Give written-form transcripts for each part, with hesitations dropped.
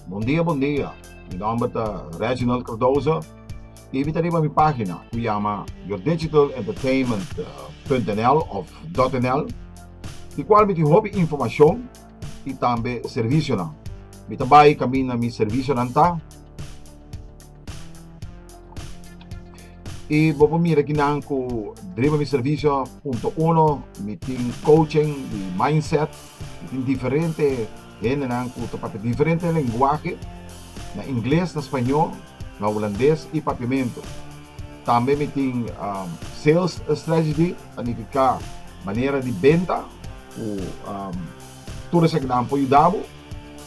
Bon dia, bon dia. Mi nomber ta Reginald Cardoza y mi ta riba mi pagina cu yama yourdigitalentertainment.nl of .nl di cual mi tin hopi informacion y tambe servicionan. Mi ta bay caminda mi servicionan ta y bo por mira kinan cu riba mi servicio punto uno mi tin coaching di mindset, mi tin diferente Hendenan ku ta papia diferente lenguahe, na ingles, na spañó, na hulandes i papiamentu. Tambe mi tin sales strategy, ta nifiká manera di benta ku tur esakinan por yuda bo.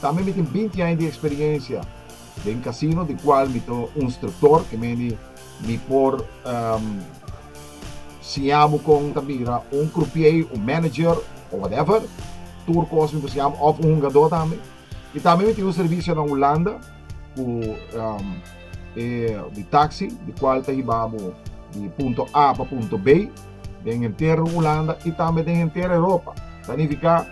Tambe mi tin binti aña di eksperensia den kasino, di kual mi ta un instruktor, ke mende mi por Siña bo kon ta bira un croupier, un manager o whatever. Tur kos mi por siña bo of un hungadó tambe. I tambe mi tin un servisio na Hulanda ku e di taxi di kual ta hiba bo di punto A pa punto B den henter Hulanda i tambe den henter Europa. Ta nifiká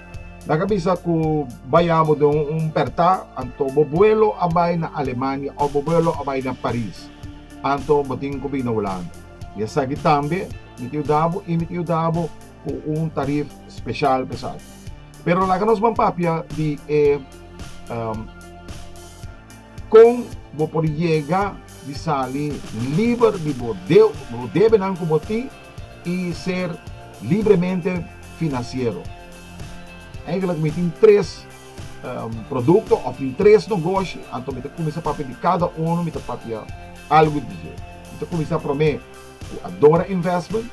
laga bisa ku baya bo den un pèrtá anto bo buelo a bai na Alemania òf bo buelo a bai na Paris anto bo tin ku bini na Hulanda. I esaki tambe mi ta yuda bo i mi ta yuda bo ku un tarif speshal pa esaki. Pero laga nos ban papia di e kon bo por yega di sali liber di bo bo debenan ku bo tin i ser libremente finansiero. Eigenlijk mi tin tres produkto òf tin tres nogoshi, anto mi ta kuminsá papia di kada unu, mi ta papia algu di dje. Mi ta kuminsá promé ku Adora Investment.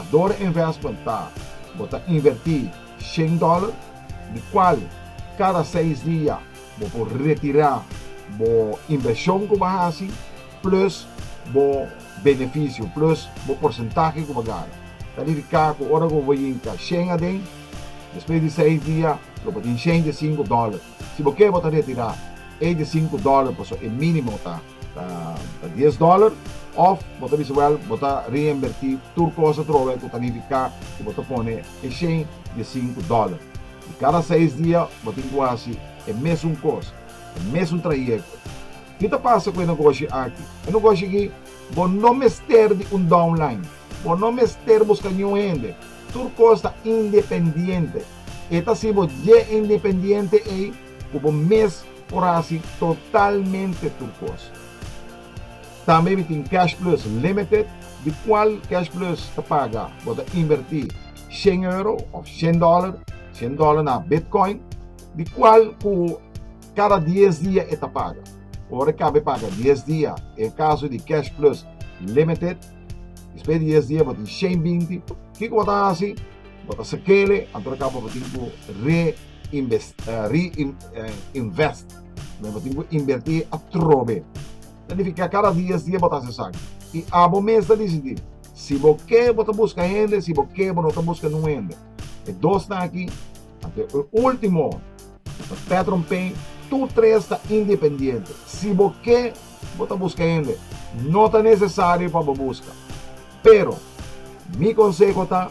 Adora Investment ta bo ta invertí shen dòler, di kual kada seis dia bo por retirá bo invershon ku bo a hasi plus bo benefisio, plus bo porsentahe ku bo a gana. Ta nifiká ku ora ku bo yinka shen aden, despues di seis dia, Lo bo tin shen di sinku dòler. Si bo ke bo ta retirá e di sinku dòler pasobra e mínimo ta ta dies dòler òf bo ta bisa wèl bo ta reinvertí tur kos atrobe ku ta nifiká ku bo ta pone e shen di sinku dòler. Di kada seis dia bo tin ku hasi e mesun kos, e mesun trayekto. Ki ta pasa ku e negoshi aki? E negoshi aki bo no mester di un downline, bo no mester buska niun hende. Tur kos ta independiente. E ta hasi bo dje independiente ei ku bo mes por hasi totalmente tur kos. Tambe mi tin Cash Plus Limited, di kual Cash Plus ta paga bo ta invertí shen euro òf shen dòler, shen dòler na Bitcoin, di kual ku kada dies dia e ta paga. Ora e kaba e paga dies dia, e kaso di Cash Plus Limited, despues di dies dia bo tin shen binti, kiko bo ta hasi? Bo ta sakele, anto ta kaba bo tin ku reinvest, reinvest. Bo tin ku invertí atrobe. Ta nifiká kada dies dia bo ta hasi esaki. I abo mes ta disidí. Si bo ke, bo ta buska hende, si bo ke, bo no ta buska nun hende. E dosnan aki, anto e último, ta Petron Pay, tur tres ta independiente. Si bo ke, bo ta buska hende. No ta nesesario pa bo buska. Pero, mi konseho ta,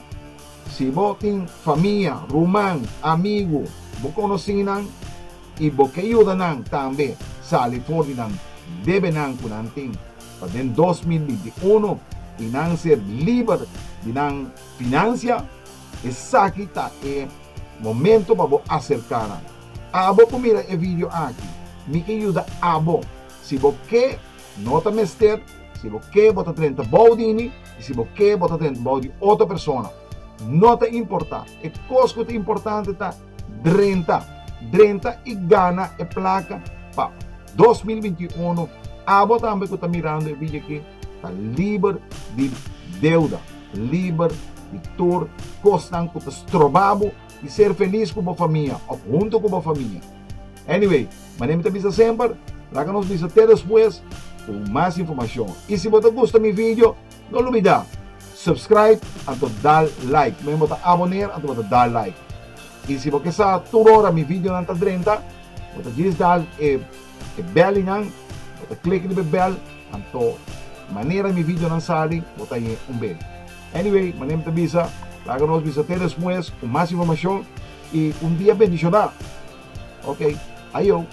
si bo tin famia, ruman, amigu, bo konosínan i bo ke yuda nan tambe sali for di nan debenan ku nan tin pa den 2021 i nan ser liber di nan finansia, esaki ta e momento pa bo aserká nan. Abo ku mira e video aki, mi ke yuda abo. Si bo ke, no ta mester. Si bo ke bo ta drenta bou di mi i si bo ke bo ta drenta bou di otro persona. No ta importa. E kos ku ta importante ta drenta. Drenta i gana e plaka pa 2021. Abo tambe ku ta mirando e video aki ta liber di deuda, liber di tur kosnan ku ta stroba bo di ser felis ku bo famia òf huntu ku bo famia. Anyway, manera mi ta bisa semper, laga nos bisa te despues ku mas informashon. I si bo ta gusta mi video, no lubida subscribe anto dal like. Men bo ta aboner anto bo ta dal like. I si bo ke sa tur ora mi videonan ta drenta, bo ta djis dal e e belinan, bo ta klik riba e bel, anto manera mi videonan sali, bo ta hañ'é un bel. Anyway, manera mi ta bisa, laga nos bisa te despues ku mas informashon i un dia bendishoná. Ok, ayo.